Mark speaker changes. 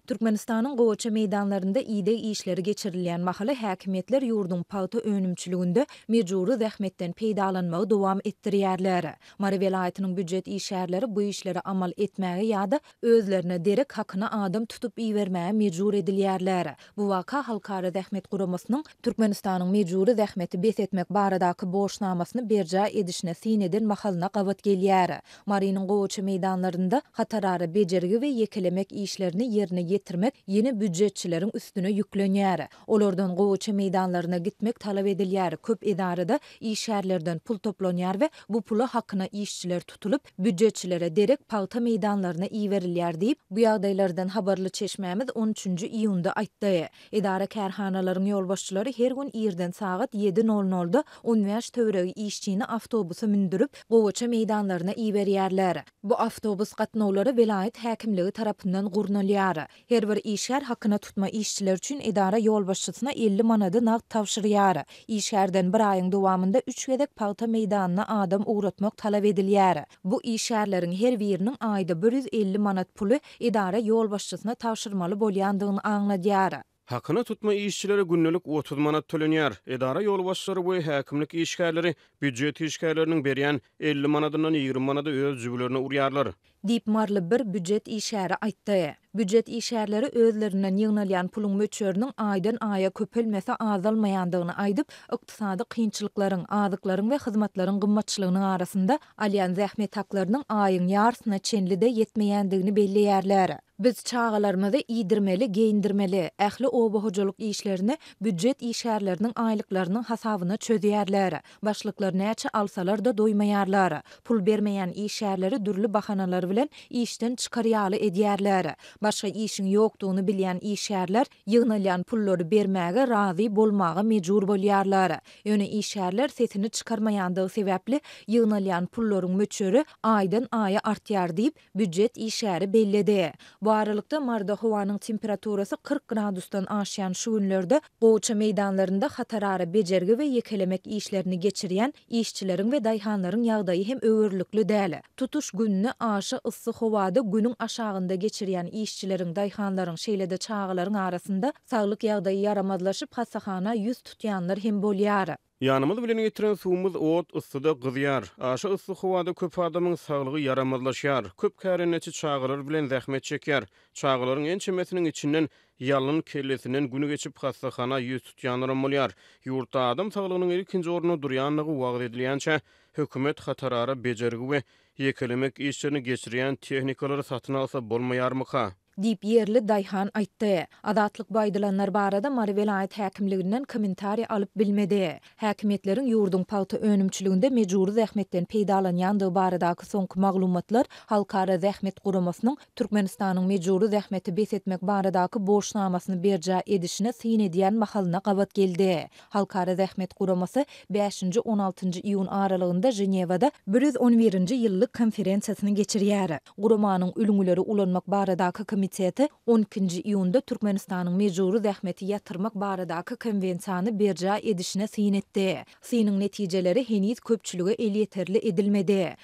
Speaker 1: Türkmenistanyň gowaça meýdanlarynda ideg işleri geçirilýän mahaly häkimiýetler ýurduň pagta önümçiliginde mejbury zähmetden peýdalanmagy dowam etdirýärler. Mary welaýatynyň býujet işgärleri bu işleri amal etmäge ýa-da özlerine derek hakyna adam tutup ibermäge mejbur edilýärler. Bu waka Halkara zähmet guramasynyň Türkmenistanyň mejbury zähmeti bes etmek baradaky borçnamasyny berjaý edişine syn eden mahalyna gabat gelýär. Marynyň gowaça meýdanlarynda hatarara bejergi we ýekelemek işlerini ýerine ýetirmek ýene býujetçileriň üstüne ýüklenýär. Olardan gowaça meýdanlaryna gitmek talap edilýär, köp edarada işgärlerden pul toplanýar we bu pula hakyna işçiler tutulyp, býujetçilere derek pagta meýdanlaryna iberilýär diýip, bu ýagdaýlardan habarly çeşmämiz on üçünji iýunda aýtdy. Edara-kärhanalaryň ýolbaşçylary her gün irden sagat ýedi nol nolda on bäş töweregi işçini awtobusa mündürip, gowaça meýdanlaryna iberýärler. Bu awtobus gatnawlary welaýat häkimligi tarapyndan gurnalýar. Her bir işgär hakyna tutma işçiler üçin edara ýolbaşçysyna 50 manady nagt tabşyrýar. Işgärden bir aýyň dowamynda üç gezek pagta meýdanyna adam ugratmak talap edilýär. Bu işgärleriň her biriniň aýda 150 manat puly edara ýolbaşçysyna tabşyrmaly bolýandygyny aňladýar.
Speaker 2: Hakyna tutma işçilere gündelik 30 manat tölenýär. Edara ýolbaşçylary we häkimlik işgärleri býujet işgärleriniň berýän 50 manadyndan 20 manady öz jübülerine urýarlar.
Speaker 1: Diýip, maryly bir býujet işgäri aýtdy. Býujet işgärleri özlerinden ýygnalýan puluň möçberiniň aýdan-aýa köpelmese azalmaýandygyny aýdyp, ykdysady kynçylyklaryň, azyklaryň we hyzmatlaryň gymmatçylygynyň arasynda alýan zähmet haklarynyň aýyň ýarsyna çenli-de ýetmeýändigini belleýärler. Biz çagalarymyzy iýdirmeli, geýindirmeli. Ähli oba hojalyk işlerini býujet işgärleriniň aýlyklarynyň hasabyna çözýärler. Başlyklar näçe alsalar-da doýmaýarlar. Pul bermeýän işgärleri dürli bahanalar bilen işden çykar ýaly edýärler. Başga işiň ýokdugyny bilýän işgärler ýygnalýan pullary bermäge razy bolmaga mejbur bolýarlar. Ýöne işgärler sesini çykarmaýandygy sebäpli ýygnalýan pullaryň möçberi aýdan-aýa artýar diýip, býujet işgäri belledi. Bu aralykda, Maryda howanyň temperaturasy 40 gradusdan aşýan şu günlerde gowaça meýdanlarynda hatarara bejergi we ýekelemek işlerini geçirýän işçileriň we daýhanlaryň ýagdaýy hem öwerlikli däl. Tutuş gününi aşa yssy howada günüň aşagynda geçirýän işçileriň, daýhanlaryň, şeýle-de çagalaryň arasynda saglyk ýagdaýy ýaramazlaşyp, hassahana ýüz tutýanlar hem bolýar.
Speaker 2: Ýanymyz bilen getiren suwumyz ot yssyda gyzýar. Aşa yssy howada köp adamyň saglygy ýaramazlaşýar. Köp kärendeçi çagalar bilen zähmet çekýär. Çagalaryň ençemesiniň içinden ýalyn kellesinden güni geçip hassahana ýüz tutýanlaram bolýar. Ýurtda adam saglygynyň ilkinji orunda durýandygy wagyz edilýänçä, hökümet hatarara bejergi we ýekelemek işlerini geçirýän tehnikalary satyn alsa bolmaýarmyka?
Speaker 1: Diýip, ýerli daýhan aýtdy. Azatlyk bu aýdylanlar barada Mary welaýat häkimliginden kommentariý alyp bilmedi. Häkimiýetleriň ýurduň pagta önümçiliginde mejbury zähmetden peýdalanýandygy baradaky soňky maglumatlar Halkara zähmet guramasynyň Türkmenistanyň mejbury zähmeti bes etmek baradaky borçnamasyny berjaý edişine syn edýän mahalyna gabat geldi. Halkara zähmet guramasy bäşinji, on altynjy iýun aralygynda Ženewada 111-nji ýyllyk konferensiýasyny geçirýär. Guramanyň Ülňüleri ulanmak baradaky komiteti on ikinji iýunda Türkmenistanyň mejbury zähmeti ýatyrmak baradaky konwensiýany berjaý edişine syn etdi. Synyň netijeleri heniz köpçülige elýeterli edilmedi.